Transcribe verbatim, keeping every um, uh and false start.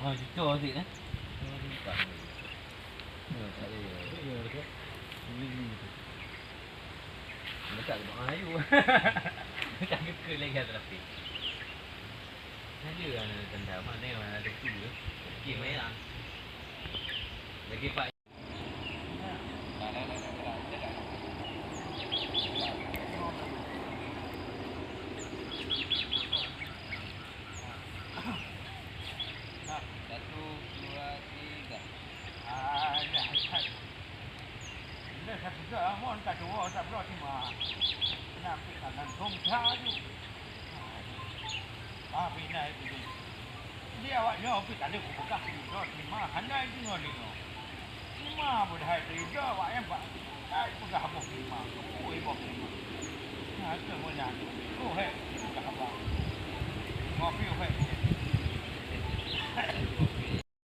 Cocok sikit, eh? Dekat doa ayu. Dekat kekeu lagi atas lapis. Saja tanda mana ada tu. Okey, maya. Lagi pak. Satu, dua, tiga. Ah, ya, ya. Bila satu dah mon ka dua tak bloe lima. Nak pergi kanan tongsa tu. Ah, bina itu. Jadi awak nyoe pih ka lheueh kupeugah keu droe teuma hana deungoe-deungoe. Teuma padahai teuridong awak nyan bak that peugah boh teuma. Ui, boh teuma. Nah, keu meunan. Oh, hei, peugah haba. Ngopi, hei.